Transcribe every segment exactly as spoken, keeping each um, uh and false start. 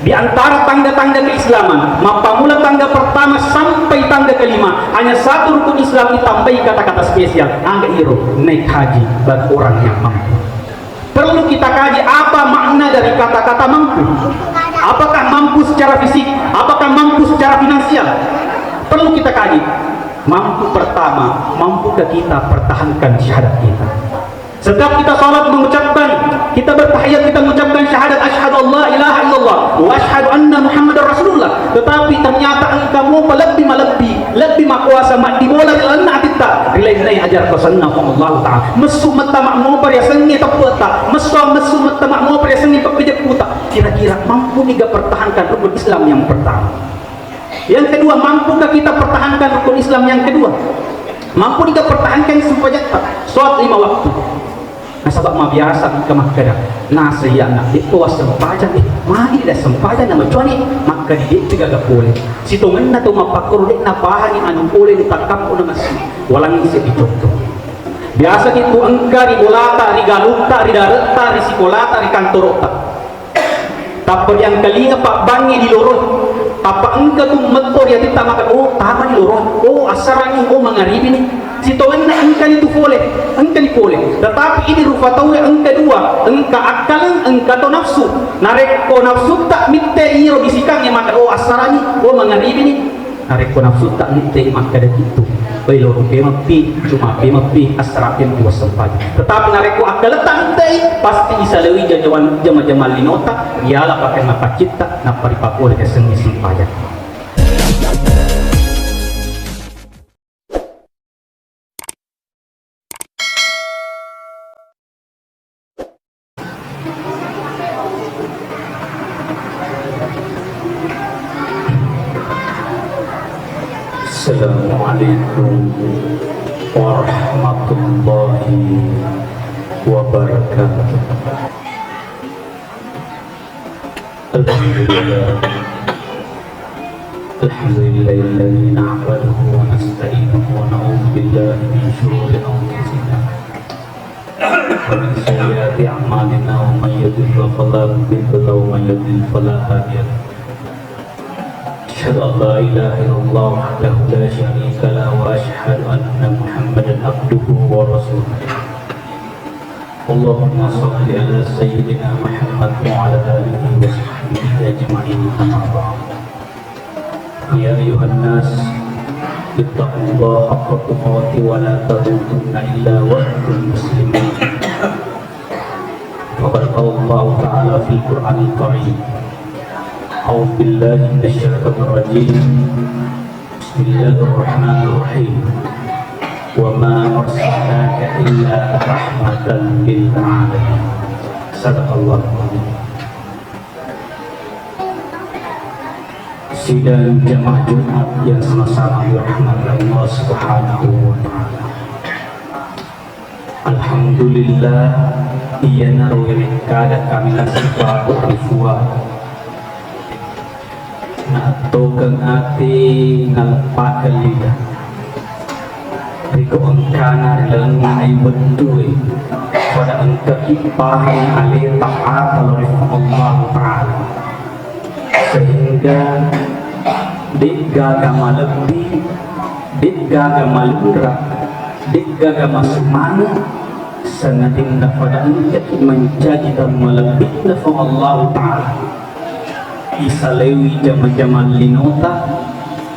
Di antara tangga-tangga keislaman, mappamula tangga pertama sampai tangga kelima, hanya satu rukun Islam ditambahi kata-kata spesial. Aga iro? Naik haji bagi orang yang mampu. Perlu kita kaji apa makna dari kata-kata mampu. Apakah mampu secara fisik? Apakah mampu secara finansial? Perlu kita kaji. Mampu pertama, mampukah kita pertahankan syahadat kita? Setiap kita salat mengucapkan, kita bertahiyat, kita mengucapkan syahadat asyhadu alla ilaha illallah wa asyhadu anna Muhammadar Rasulullah. Tetapi ternyata engka mopa lebbi malebbi, lebbi makuasa maddibola ri lalenna atitta, ri lainna ajar pesanna Puang Allah Ta'ala. Messu metta makmopa riasengnge teppe'ta, messu, messu metta makmopa riasengnge peppejepputa. Kira-kira mampuni ga pertahankan rukun Islam yang pertama? Yang kedua, mampukah kita pertahankan rukun Islam yang kedua? Mampu kita pertahankan sempajatta, sholat lima waktu. Nasaba mabiasa engka makkeda, naseng iya anak, de' ko wassempajang, eh, magi de' sempajang na macuani, makkeda de' tu gaga pole. Sitongenna tau mappakkoro de' napahangi anu pole nu takkampo na massi, walangi seddi contoh. Biasa ki tu engka ri bolata, ri galutta, ri dare'ta, ri sikolata, ri kantoro'ta. Tappa riangkalinga pabbangnge di loro. Tappa engka tu metto ri atitta maka, oh, tama di loro. Oh, assarani, oh, mangaribi ni. Sitongenna engkani tu pole, engkani pole. Tetapi ini rupa tauwe engka dua, engka akkaleng, engka to nafsu. Narekko nafsutta mitte iro bisikangnge maka, oh, assarani, oh, mangaribi ni. Narekko nafsutta mitte makkeda kitu, oi, loro pemeppi, cuma pemeppi, assara pemeppi wassempajang. Tetapi narekko akkaletta mittei, pasti isalewi jajawan, jama-jamang linota, riala pakenna paccitta, nappa ripakole riasengnge sempajang. Assalamualaikum warahmatullahi wabarakatuh. Alhamdulillah. Alhamdulillahilladzi nahmaduhu wa nasta'inuhu wa na'udzu billahi min syururi anfusina wa min sayyiati a'malina. Man yahdihillahu fala mudilla lahu wa man yudlil fala hadiya lahu. Asyhadu an la ilaha illallah wahdahu la syarika lah wa asyhadu anna Muhammadan abduhu wa rasuluh. Allahumma shalli ala sayyidina Muhammad wa ala alihi wa sahbihi ajma'in, amma ba'd. Ya ayyuhan nas, ittaqullaha haqqa tuqatih wa la tamutunna illa wa antum muslimun. Faqad qala Allahu ta'ala fil Qur'anil Karim, a'udzu billahi minasy syaithanir rajim. Bismillahirrahmanirrahim. Wa ma arsalnaka illa rahmatan lil alamin. Sadaqallahul azim. Sidang jamaah Jumat yang sama-sama dirahmati Allah Subhanahu wa Ta'ala. Alhamdulillah, iyanaro wenekkada kami nasiparo ri Puang. Naettokeng ati, naleppakeng lida. Riko engkana ri lalenna ai wettue, pada engkaki pahang aleta ata lao ri Puang Allahu Ta'ala. Sehingga de'gaga malebbi, de'gaga malunra, de'gaga masumane, sangadinna pada engkaki mancaji tau malebbinna Puang Allahu Ta'ala. Isalewi jama-jamang linota,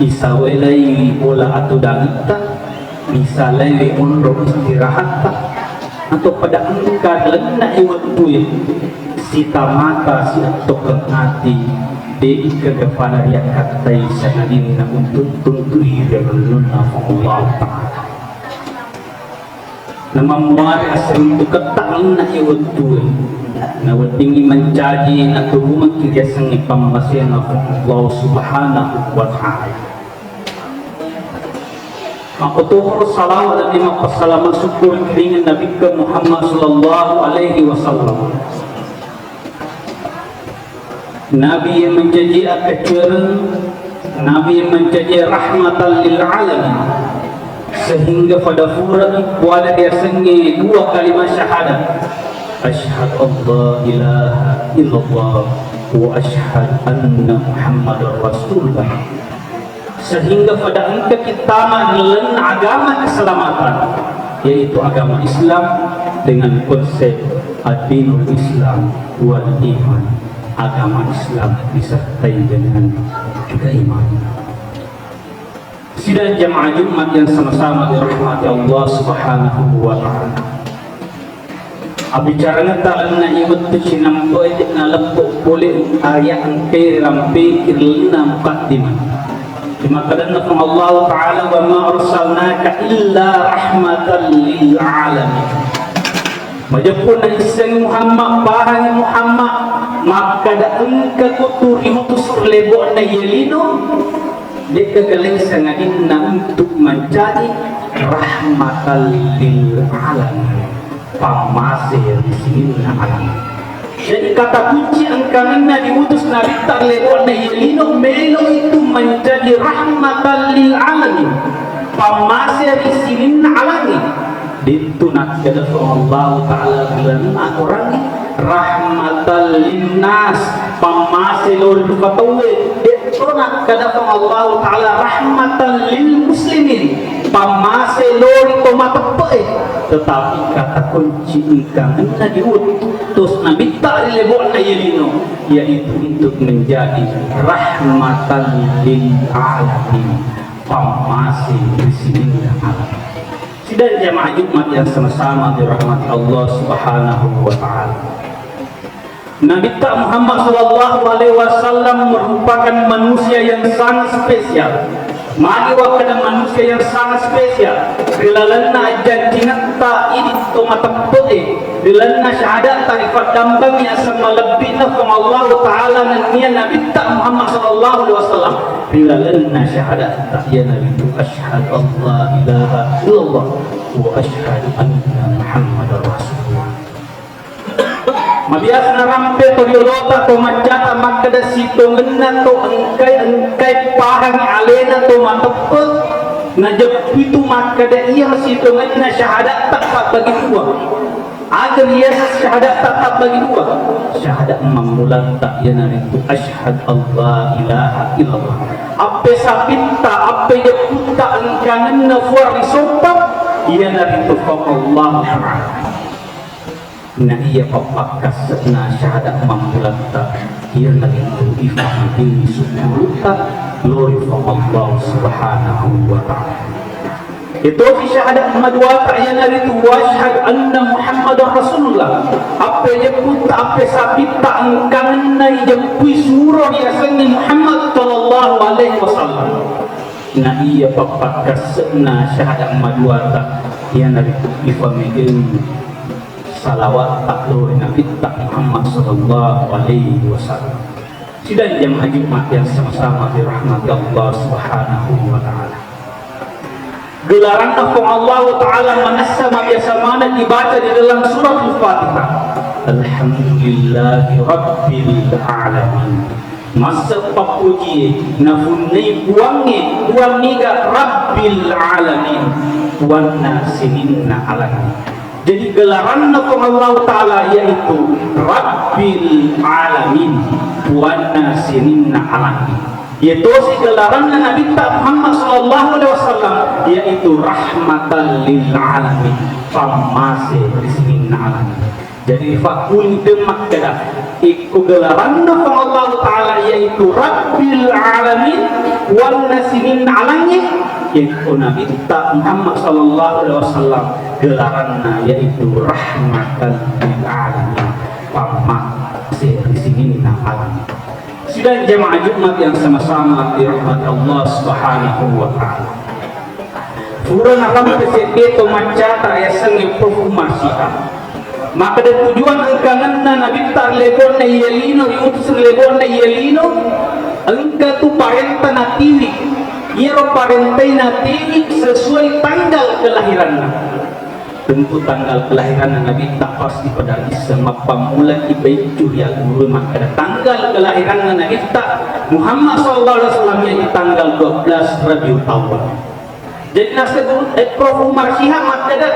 isawelai bola atudangetta, isalewi onro istirahatta, atau pada engka lalenna wettue, sitamata siattokeng ati, de'gaga pada riakkattai sangadinna untuk tuntui rilollinna Puang Allahu Ta'ala. Namammuare assiruntuketta lalenna wettue, naweddingngi mancaji naturungekki riasengnge pammasena Puang Allah Subhanahu wa Ta'ala. Makkotoro salawat dan mappassalama sukkuru ri Nabikka Muhammad sallallahu alaihi wasallam. Nabi yang menjadi akkacuereng, Nabi yang menjadi rahmatan lil alamin, sehingga pada furani kuada diasengnge dua kalimat syahadat, asyhadu an la ilaha illallah wa asyhadu anna Muhammadar Rasulullah. Sehingga pada engka kita ri lalenna agama keselamatan, yaitu agama Islam dengan konsep ad-dinul Islam wal iman, agama Islam disertai dengan keimanan. Sidang jamaah Jumat yang sama-sama dirahmati Allah Subhanahu wa Ta'ala. Abbicarangetta lalenna iwettu cinampe'e naleppo pole ayat engkae rampengki ri lalenna mukaddimah. Di makkadanna Puang Allah Ta'ala, "Wa ma arsalnaka illa rahmatan lil alamin." Majeppu naissengi Muhammad, pahangi Muhammad, makkada engka kutu riutus ri lebo'na iye lino, de'ka kalessa ngadinna untuk mancaji rahmatan lil alamin, pammase ri sininna alam. Jadi kata kunci engkangenna diutus Nabitta ri lebo'na iye lino, melo itu menjadi rahmatan lil alamin, pammase ri sininna alangnge. De'tu nakkeda Puang Allah Ta'ala ri lalenna Akorangnge, rahmatan linnas, pammase lao ri rupa tauwe. De'to nakkeda Puang Allah Ta'ala rahmatan lil muslimin, pammase lao ri to mateppe'e. Tetapi kata kunci engkangenna diutus Nabitta ri lebo'na iye lino, yaitu untuk menjadi rahmatan lil alamin, pammase ri sininna alam. Sidang jamaah Jumat yang sama-sama dirahmati Allah Subhanahu wa Ta'ala. Nabitta Muhammad sallallahu alaihi wasallam merupakan manusia yang sangat spesial. Magi wakkeda manusia yang sangat spesial? Ri lalenna ajjanjingetta idi to mateppe'e, ri lalenna syahadatta ripaddampengi aseng malebbi'na Puang Allahu Ta'ala nennia Nabitta Muhammad sallallahu alaihi wasallam, ri lalenna syahadatta iyanaritu asyhadu an la ilaha illallah wa asyhadu anna Muhammadar Rasulullah. Mabiasa narampe to riolota to maccata makkeda sitongenna to engkai, engkai pahangi alena to mateppe, najeppui tu makkeda iya sitongenna syahadatta pabbagi dua. Aga riaseng syahadatta pabbagi dua? Syahadat mammulatta iyanaritu asyhadu an la ilaha illallah. Appe sapitta, appe jepputta engkangenna Puang risompa iyanaritu Puang Allah Ta'ala. Na iya pappakkasse'na syahadat mammulatta iyanaritu ifahami sukkurutta lori Puang Allah Subhanahu wa Ta'ala. Itosi syahadat maduata iyanaritu wa asyhadu anna Muhammadar Rasulullah. Appe jepputta, appe sapitta engkangenna ijeppui suro riasengnge Muhammad sallallahu alaihi wasallam. Na iya pappakkasse'na syahadat maduata iyanaritu ifamegengi salawatta lao ri Nabitta Muhammad sallallahu alaihi wasallam. Sidang jamaah Jumat yang sama-sama dirahmati Allah Subhanahu wa Ta'ala. Gelaranna Puang Allah Ta'ala manessa mabiasa maneng dibaca di dalam surat Al-Fatihah. Alhamdulillahi Rabbil Alamin. Masse pappujie napunnai Puangnge, Puang niga Rabbil Alamin, Puanna sininna alangnge. Jadi gelaranna Puang Allah Ta'ala yaitu Rabbil Alamin, Puanna sininna alangnge. Yetosi gelaranna Nabitta Muhammad sallallahu alaihi wasallam yaitu rahmatan lil alamin, pammase ri sininna alangnge. Jadi fakkuli de makkeda, ikko gelaranna Puang Allah Ta'ala yaitu Rabbil Alamin, Puanna sininna alangnge, ikko Nabitta Muhammad sallallahu alaihi wasallam gelaranna yaitu rahmatan lil alamin, pammase ri sininna alangnge. Sidang jamaah Jumat yang sama-sama dirahmati Allah Subhanahu wa Ta'ala. Pura narampe sedde to maccata yasengnge Prof Umar Syihab. Makkeda tujuan engkangenna Nabitta ri lebo'na iye lino, riutus ri lebo'na iye lino, engka tu parenta natiwi. Iyaro parentai natiwi sesuai tanggal kelahiranna. Tentu tanggal kelahiranna Nabitta pasti pada isseng, mappammulaki baiccu ri guru makkeda tanggal kelahiranna Nabitta Muhammad sallallahu alaihi wasallam yaitu tanggal dua belas Rabiul Awal. Jadi naseng guru, eh, Prof Umar Syihab makkeda,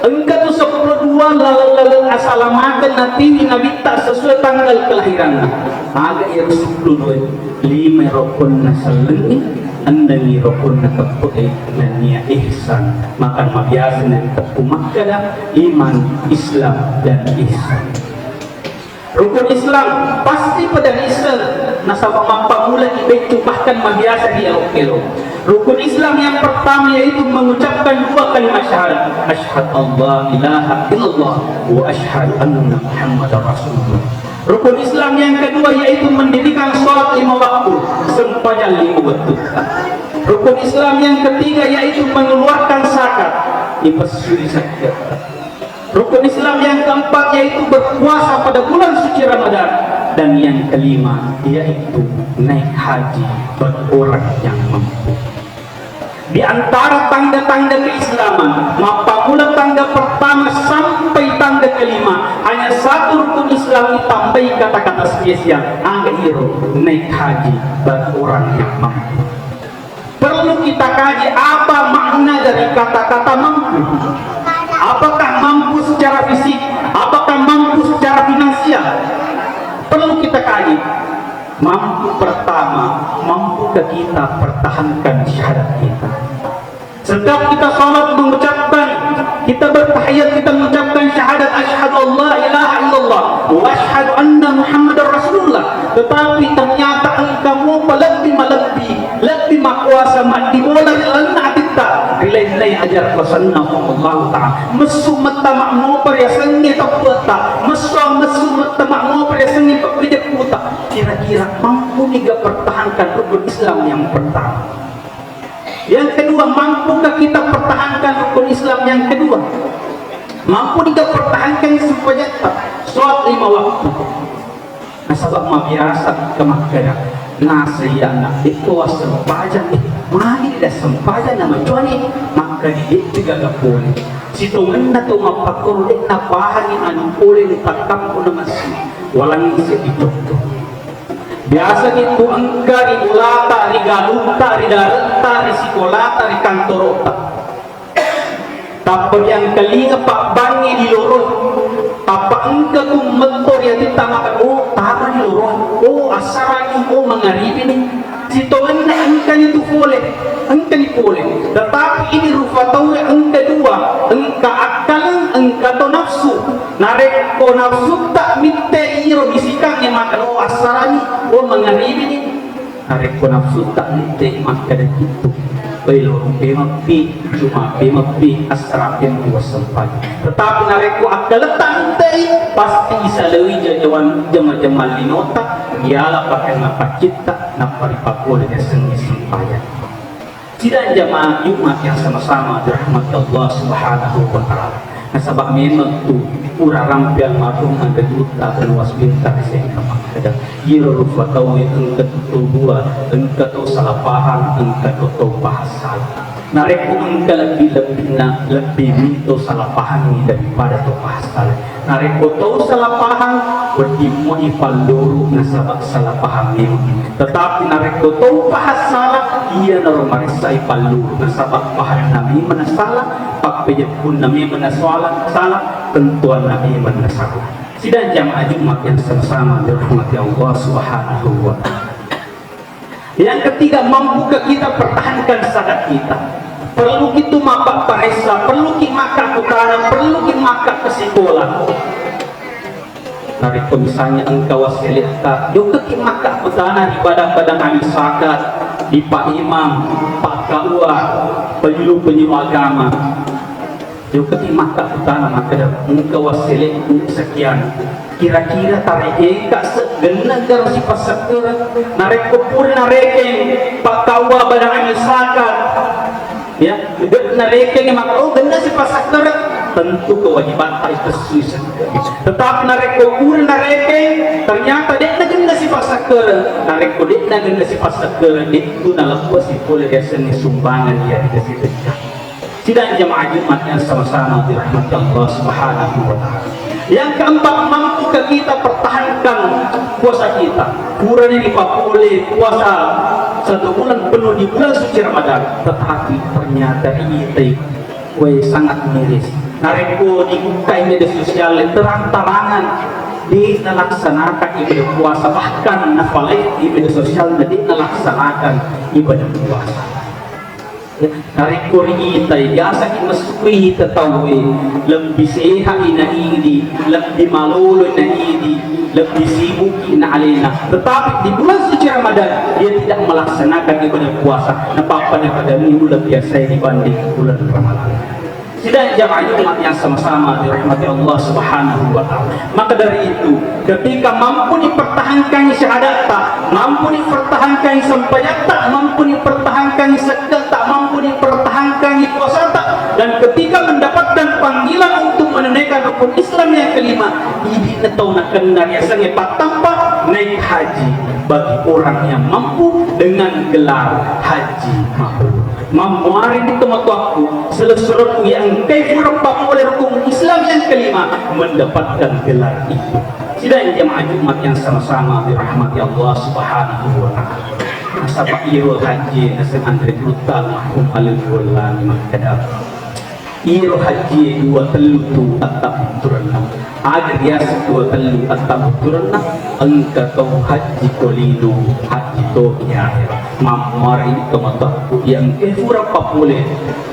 Engka tu seppulo dua laleng-laleng asalamakeng natiwi Nabitta sesuai tanggal kelahiranna. Aga iyaro seppulo dua? Lima rukkunna sellengngi, ennengngi rukkunna teppe'e, nennia ihsan. Maka mabiasa nariteppu makkeda iman, Islam, dan ihsan. Rukun Islam pasti pada niseng, nasaba mappammula ibeccu, bahkan mabiasa dielo-elo. Rukun Islam yang pertama yaitu mengucapkan dua kalimat syahadat, asyhadu an la ilaha illallah wa asyhadu anna Muhammadar Rasulullah. Rukun Islam yang kedua yaitu mendirikan sholat lima waktu, sempajang lima waktu. Rukun Islam yang ketiga yaitu mengeluarkan zakat, ipessui zakat. Rukun Islam yang keempat yaitu berpuasa pada bulan suci Ramadan, dan yang kelima yaitu naik haji bagi orang yang mampu. Di antara tanda-tanda keislaman, mappammula tangga pertama sampai tangga kelima, hanya satu rukun Islam ditambahi kata-kata spesial, aga iro, naik haji bagi orang yang mampu. Perlu kita kaji apa makna dari kata-kata mampu. Apakah mampu secara fisik? Apakah mampu secara finansial? Perlu kita kaji. Mampu pertama, mampukah kita pertahankan syahadat kita? Setiap kita salat mengucapkan, kita bertahiyat, kita mengucapkan syahadat, asyhadu an la ilaha illallah wa asyhadu anna Muhammadar Rasulullah. Tetapi ternyata engka mopa lebbi malebbi, lebbi makuasa maddibola ri lalenna atitta, ri lainna ajara kuasanna Allahu Ta'ala. Messu metta makmopa riasengnge teppe'ta, messu, messu metta makmopa riasengnge peppejepputa. Kira-kira mampuniga pertahankan rukun Islam yang pertama? Yang kedua, mampukah kita pertahankan rukun Islam yang kedua? Mampu kita pertahankan sempajatta, sholat lima waktu. Nasaba mabiasa ke makkeda, nasai anak itu sempajang, eh, magi tidak sempajang nama cuani, maka di itu gaga pole. Sitongenna tu mappakkoro de' napahangi anu pole ni takkampu na masjid. Walangi seddi contoh. Biasa itu engka ri bolata, ri galutta, ri daretta, ri sikolata, ri kantorota. Tappa riangkalinga pabbangngi di loro. Tappa engka tu metto ri atitta maka, oh, tama di loro. Oh, assarani, oh, mangaribi ni. Sitongenna engkani tu pole, engkani pole. Tetapi ini rupa tauwe engka dua, engka akkaleng, engka to nafsu. Narekko nafsutta mitte iro bisikangnge makkeda, oh, assarani, oh, mangaribi ni. Narekko nafsutta mitte makkeda kitu, oi, lorong pemeppi, cuma pemeppi, assara pemeppi wassempajang. Tetapi narekko akkaletta mitte, pasti isalewi jajawan jama-jaman linota, iala pakenna paccitta, nappa ripakole riasengnge sempajang. Sidang jamaah Jumat yang sama-sama dirahmati Allah Subhanahu wa Ta'ala. Nasaba memang tu pura rampe almarhum Anre Gurutta Benoa Suwinta ri Sengkang makkeda, iyaro rupa tauwe engka tu tau dua, engka to salah pahang, engka to tau pahang salah. Narekko engka lebbi-lebbinna, lebbi mito salah pahangngi daripada to pahang salah. Narekko tau salah pahang, wedding moi palluru nasaba salah pahang memang. Tetapi narekko tau pahang salah, iyanaro maressai palluru nasaba pahanna memang nasalah, pappejeppunna memang nasalah, salah, tentuanna memang nasalah. Sidang jamaah Jumat yang sama-sama dirahmati Allah Subhanahu wa Ta'ala. Yang ketiga, mampukah kita pertahankan syahadat kita? Perlu kita mapapparessa, perlu ki makkakutana, perlu ki makkapasikola. Narekko misalnya engka wasseletta, jokkaki makkakutana ri badang-badang amisaka, di Pak Imam, Pak Kaua, penyuluh-penyuluh agama. Jokkaki makkakutana makkeda, engka wasselekku sekian. Kira-kira tarekengka se-, genna garo sipassekkereng? Narekko pura narekeng Pak Kaua badang amisaka, ya, de-, narekeng maka, oh, genna sipassekkereng, tentu kewajibatta ipessui sekkereng. Tetapi narekko pura narekeng, ternyata de'na genna sipassekkereng, narekko de'na genna sipassekkereng, itu naleppasi pole riasengnge sumbangan iya ri kasi tejja. Sidang jamaah Jumat yang sama-sama dirahmati Allah Subhanahu wa Ta'ala. Yang keempat, mampukah kita pertahankan puasa kita? Purani ripapole puasa satu bulan penuh di bulan suci Ramadan, tetapi ternyata riitai Kue sangat miris. Narekko dibukkai media sosial, terang-terangan de' nalaksanakan ibadah puasa, bahkan napalai di media sosial de' nalaksanakan ibadah puasa. Ya, narekko riitai, biasa ki messuki ita tauwe, lebbi sehat ina idi, lebbi malolo ina idi, lebbi sibuk ina alena. Tetapi di bulan suci Ramadan, dia tidak melaksanakan ibadah puasa. Napappada-padani uleng biasa dibanding bulan Ramadan. Sidang jamaah Jumat yang sama-sama dirahmati Allah Subhanahu wa Ta'ala. Maka dari itu, ketika mampu dipertahankan syahadatta, mampu dipertahankan sempajatta, mampu dipertahankan sekkelta, mampu dipertahankan puasata, dan ketika mendapatkan panggilan untuk menunaikan rukun Islam yang kelima, idi' na tau nakenna riasengnge pattampa naik haji bagi orang yang mampu dengan gelar haji mabrur. Mammuareni tomatoakku, selessurengku yang engkai fura papole rukun Islam yang kelima mendapatkan gelar itu. Sidang jamaah Jumat yang sama-sama dirahmati Allah Subhanahu wa Ta'ala. Nasaba iro haji naseng Anre Gurutta almarhum Alwi Wellani makkeda, iro haji dua tellu tu attabbutturenna. Aga riaseng dua tellu attabbutturenna, engka tau haji ko lino, haji to ki ahera. Mammuareni tomatoakku yang engka fura papole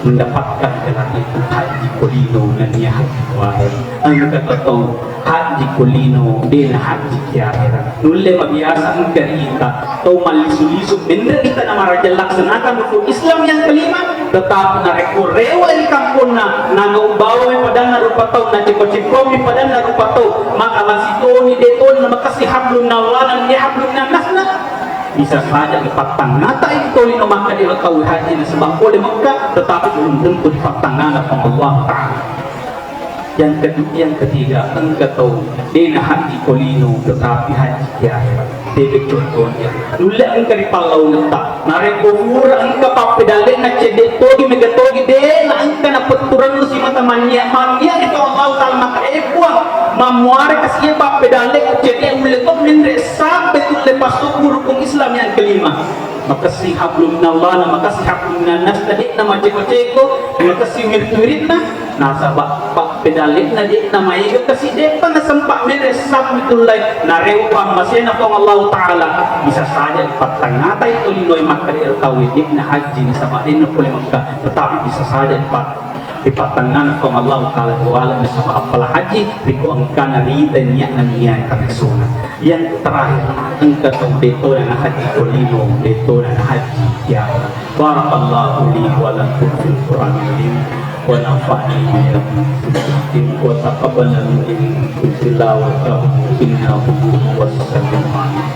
mendapatkan gelar itu, haji ko lino nennia haji ko ahera. Engka tau haji ko lino, de' na haji ki ahera. Nulle mabiasa engka rita tau mallisu-lisu, menre' rita namarajang laksanakan rukun Islam yang kelima, tetapi narekko rewe' ri kamponna, nagau bawami padanna rupa tau, naceko-cekomi padanna rupa tau, maka masitoni de' tona makessing hablum minallah nennia hablum minannasna. Bisa saja dipattangngatai tolino makkeda ero tau haji nasaba pole Mekka, tetapi belum tentu dipattangngana Puang Allah Ta'ala. Yang kedua, yang ketiga, engka tau de' na haji ko lino tetapi haji ki ahera. Tebe contohnya, nulle engka ri pallaungetta. Narekko fura engka pappedalle'na cedde' togi, mega togi, de' na engka napetturennu simata mannia, mannia ri Puang Allah Ta'ala, maka e Puang, mammuare kasi' pappedalle' cedde' ulle to menre' sampe tulle passubbu rukun Islam yang kelima. Makessing hablum minallah, na makessing hablum minannasna, de' na maceko-ceko, makessing wirit-wiritna, nasaba pappedalle'na de' na maega kasi', de'pa nasempa menre' sampe tullai, narewe pammasena Puang Allah Ta'ala, bisa saja dipattangngatai tolinoe makkeda ero tauwe de' na haji nasaba de' na pole Mekka, tetapi bisa saja dipat-, dipattangnganna Puang Allah Ta'ala ri wala nasaba appala haji, riko engkana rita niatna nia taressona. Yang terakhir, engka tau de' tona na haji ko lino, de' tona na haji ki ahera. Barakallahu li wa lakum fil Qur'anil azim, wa nafa'ni wa iyyakum bima fihi wa taqabbala minni tilawatahu innahu huwas samiul alim.